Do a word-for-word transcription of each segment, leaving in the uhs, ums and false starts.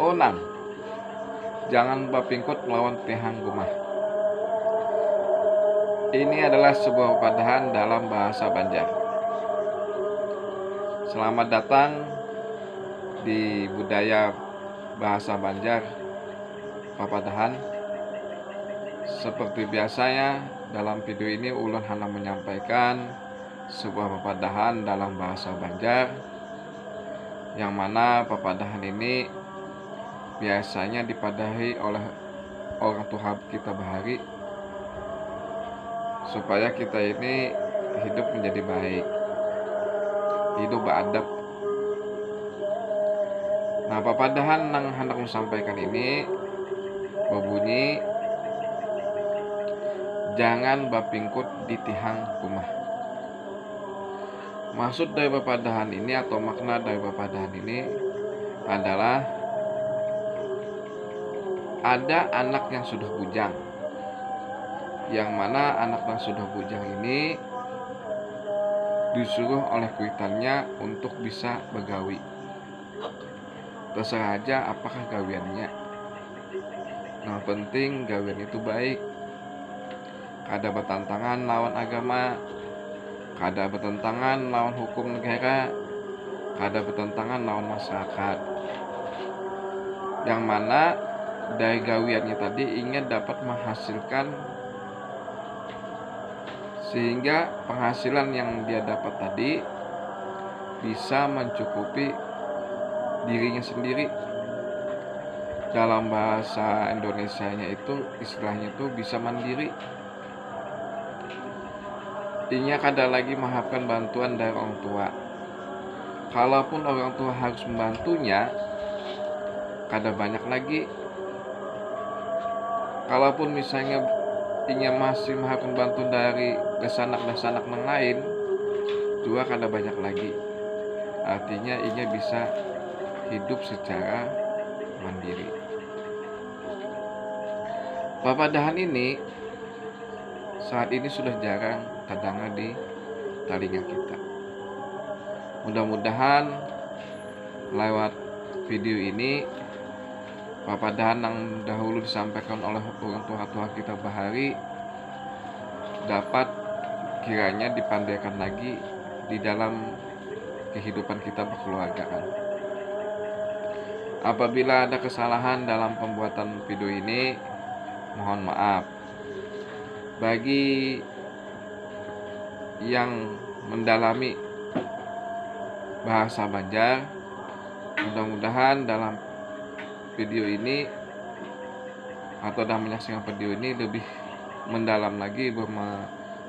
Tunang, jangan bapingkut lawan tihang gumah. Ini adalah sebuah pepadahan dalam bahasa Banjar. Selamat datang di budaya bahasa Banjar, papadahan. Seperti biasanya, dalam video ini ulun handak menyampaikan sebuah papadahan dalam bahasa Banjar, yang mana papadahan ini biasanya dipadahi oleh orang tuha kita bahari, supaya kita ini hidup menjadi baik, hidup beadab. Nah, papadahan nang handak ulun sampaikan ini babunyi, jangan bapingkut di tihang gumah. Maksud dari papadahan ini atau makna dari papadahan ini adalah ada anak yang sudah bujang, yang mana anak yang sudah bujang ini disuruh oleh kuitannya untuk bisa begawi. Terserah aja apakah gawiannya. Nang penting gawian itu baik. Kada bertentangan lawan agama, kada bertentangan lawan hukum negara, kada bertentangan lawan masyarakat. Yang mana dari gawiannya tadi inya dapat menghasilkan, sehingga penghasilan yang dia dapat tadi bisa mencukupi dirinya sendiri. Dalam bahasa Indonesianya itu istilahnya itu bisa mandiri. Inya kada lagi mengharapkan bantuan dari orang tua. Kalaupun orang tua harus membantunya, kada banyak lagi. Kalaupun misalnya inya masih mengharapkan bantuan dari dasanak-dasanak nang lain, jua kada banyak lagi. Artinya inya bisa hidup secara mandiri. Papadahan ini saat ini sudah jarang terdengar di telinga kita. Mudah-mudahan lewat video ini, papadahan yang dahulu disampaikan oleh orang tua-tua kita bahari dapat kiranya dipandirkan lagi di dalam kehidupan kita berkeluarga kan. Apabila ada kesalahan dalam pembuatan video ini, mohon maaf. Bagi yang mendalami bahasa Banjar, mudah-mudahan dalam video ini atau dah menyaksikan video ini lebih mendalam lagi, berme-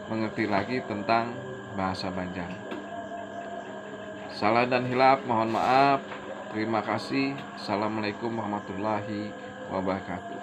mengerti lagi tentang bahasa Banjar. Salah dan hilaf mohon maaf. Terima kasih. Assalamualaikum warahmatullahi wabarakatuh.